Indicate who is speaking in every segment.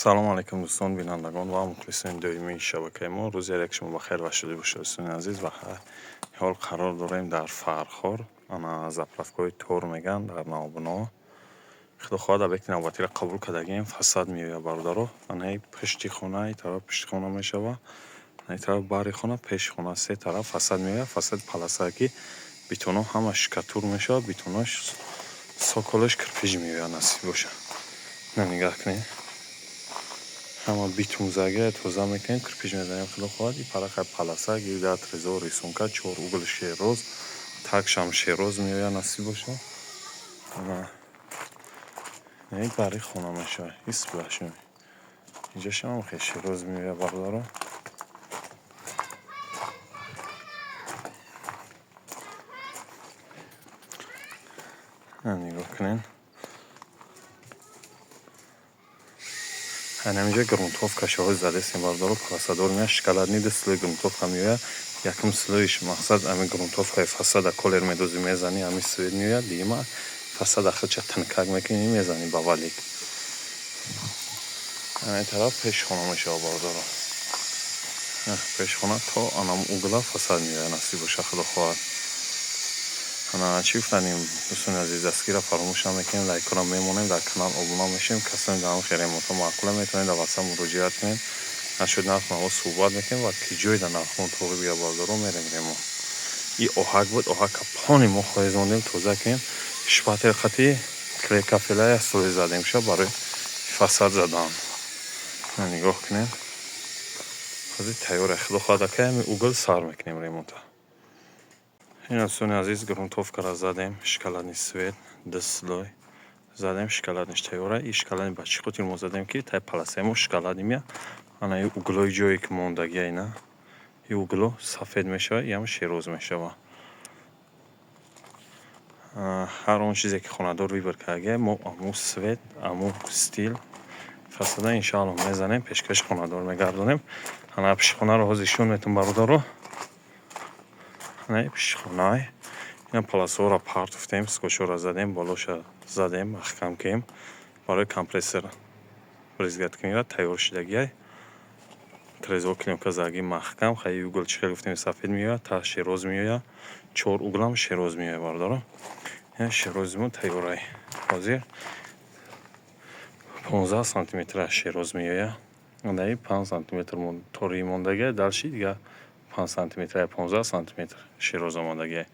Speaker 1: Салом алейкум, дӯстон, бинандагон ва мухлисони доимии шабакаи мо. Рӯзи як шумо бахайр ва шодӣ бошед, дӯстони азиз. Ва ҳол қарор дорем дар Фархор, ана заправкаҳои Тор мегӯянд, дар Навбуно. Худо хоҳад, объекти навбатиро қабул кардагием. Фасад меояд, бародаро. Анаи пушти хона, и тараф пушти хона мешава, анаи тараф бари хона, пеши хона, се тараф фасад меояд. Фасади полоса, ки бетоно ҳама штукатур мешавад, бетонош, цоколаш кирпич меояд, насиб бошад. На, нигаҳ кунед, ҳама битумзага тоза мекунем, кирпич мезанем, худо хоҳад. И параха полоса гирда, трезор, рисунка, чор угол шероз, такшам шероз меояд, насиб бошад. Ин бари хона мешавад, и сплошной. Инҷашам хел шероз меояд, бародаро. Нигоҳ кунед, ҳаминҷа грунтовка шоҳид задестем, бародаро. Полосадор меояд, шоколадный, ду слой грунтовка меояд. Якум слоиш мақсад ҳамин грунтовкаи фасада колер медозӣ, мезанӣ, ҳамин свет меояд. Дуюма фасада худша тинкак мекунӣ, мезанӣ ба валик. Ин тараф пеши хона мешавад, бародаро. Пеши хона то анам угла фасад меояд, насиб бошад, худо хоҳад. Ана чӣ гуфтанем, дӯстони азиз, дастгирро фаромӯш намекунем, лайкҳоро мемонем, дар канал обуна мешавем. Касоне дар ҳамин ремонтҳо маъқула, метавонед дар ватсап муроҷиат кунед. Нашуд, нарху наво суҳбат мекунем ва ки ҷой дар нархҳо тоғӣ бигӯяд, бародаро, мерем ремонт. И оҳак буд, оҳака пони мо хоҳезондем, тоза кунем. Шпатель қати клей кафелая слой задем ша барои фасад задан. Нигоҳ кунед, ҳозир тайёра, худо хоҳад, акай ҳамин угол сар мекунем ремонта. Ин, дӯстони азиз, грунтовкаро задем, шоколадный цвет, ду слой задем, шоколадныйш тайёра. И шоколадный ба чӣ хотир мо задем, ки тай полосаи мо шоколадный меяд. Ана и углои ҷое ки мондагия, ина и угло сафед мешавад, иам шероз мешавад. Ҳар он чизе ки хонадор выбор кардагия, мо аму цвет, аму стиль фасада иншоалло мезанем, пешкаши хонадор мегардонем. Ана пишхонаро ҳозир ишон метон, бародаро. Ана пишхонай, ина полосаҳоро партофтем, скотчҳоро задем, болоша задем, маҳкам кем барои компрессор брызгать кунира. Тайёр шудагиай, трезор клеёнка задаги, маҳкам. Хай, угол чӣ хел гуфтем, сафед меояд, та шероз меояд, чор углам шероз меояд, бародаро. Ина шерози мо тайёрай, ҳозир 15 сантиметра шероз меояд. Анаи 5 сантиметр тории мондагиай, дальше дигар 5 сантиметр, 15 сантиметр шероз омодагиай.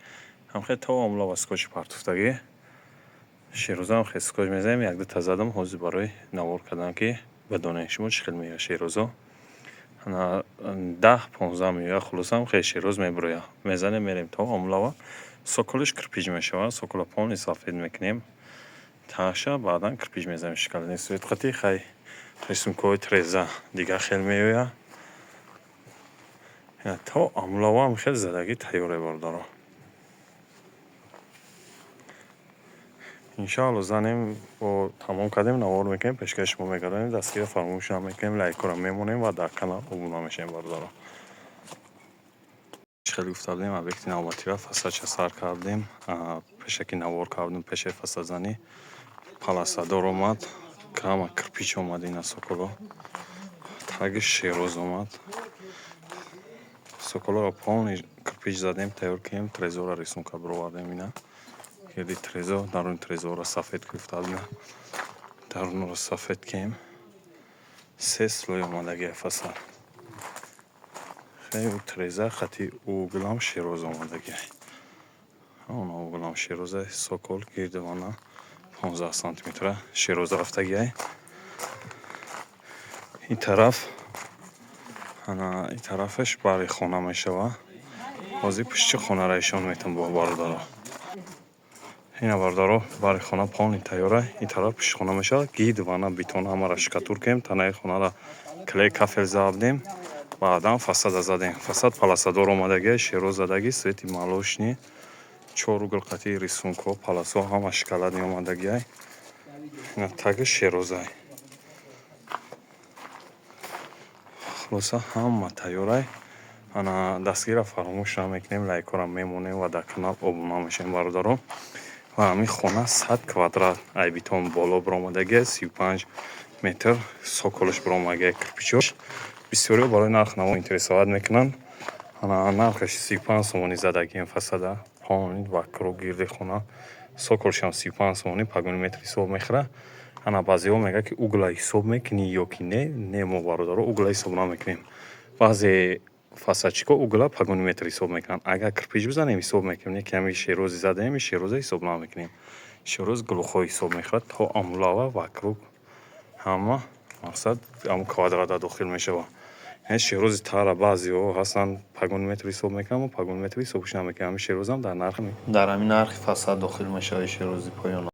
Speaker 1: Ҳамхел то омла скотчи партофтагӣ, шерозам хел скотч мезанем. Якдута задам ҳозир барои навор кардан, ки бидонед шумо чӣ хел меояд шерозо. 10-15 меояд, хулосам хел шероз мебирояд. Мезанем, мерем то омлава. Цоколиш кирпич мешавад, цокола полный сафед мекунем, таша баъдан кирпич мезанем, шоколадный цвет қати. Хай, рисункаҳои треза дигар хел меояд. То амлаваам хел задагӣ тайёре, бародаро. Иншоалло занем, бо тамом кардем, навор мекунем, пешкаши шумо мегардонем. Дастгирро фаромӯш намекунем, лайкҳоро мемонем ва дар канал обуна мешавем, бародаро. Чӣ хеле гуфта будем, объекти навбатиро фасадша сар кардем. Пешаки навор кардем, пешаи фасадзанӣ полосадор омад, кама кирпич омад, ина цоколо таги шероз омад. Цоколоро полный кирпич задем, тайёр кардем, трезора рисунка бировардем, ина гирди трезор, даруни трезорро сафед гуфта будем, дарунро сафед кем. Се слой омадагия фасад. Хеле треза хати углам шероз омадагия, она углам шероза, цокол гирди вана 15 сантиметра шероз рафтагиай. Ин тараф, ана ин тарафаш бари хона мешавад. Ҳозир пушти хонаро ишон метам бо бародаро. Ина, бародаро, бари хона полный тайёра. Ин тараф пушти хона мешавад. Гирди вана бетон ҳамаро штукатур кардем, танаи хонаро клей кафел задем, баъдан фасада задем. Фасад полосадор омадагиай, шероз задагӣ, цвети молочный, чор угол қати рисункҳо, полосаҳо ҳама шоколадный омадагиай. Ина таги шерозай. Хулоса, ҳама тайёрай. Ана дастгирро фаромӯш намекунем, лайкҳоро мемонем ва дар канал обуна мешавем, бародаро. Ва ҳамин хона 100 квадрат ай бетон боло биромадагиай, 35. Метр цоколь ш биромага, кирпич ош. Бисёриҳо барои нарх наво интересовать мекунанд. Ана, нархаш 35 сомонӣ задагием. Фасада полный вокруг, гирди хона, цоколь шам 35 сомонӣ, погони метр ҳисоб мехӯрад. Ана, баъзеҳо мегӯяд, ки угла ҳисоб мекунӣ ё ки не. Не, мо, бародаро, угла ҳисоб намекунем. Баъзе фасадчик о угла погони метр ҳисоб мекунанд. Агар кирпич бизанем, ҳисоб мекунем, не ки ҳами шерози задаем, шероза ҳисоб намекунем. Шероз глухой ҳисоб мехӯрад, то амулава вокруг, ҳама мақсад ҳамн квадрата дохил мешавад. Шерози тара баъзеҳо ҳастанд, погони метр ҳисоб мекунанд, мо погони метр ҳисобш намекунем. Ҳамин шерозам дар нархи, дар ҳамин нархи фасад дохил мешавад, шерози поёна.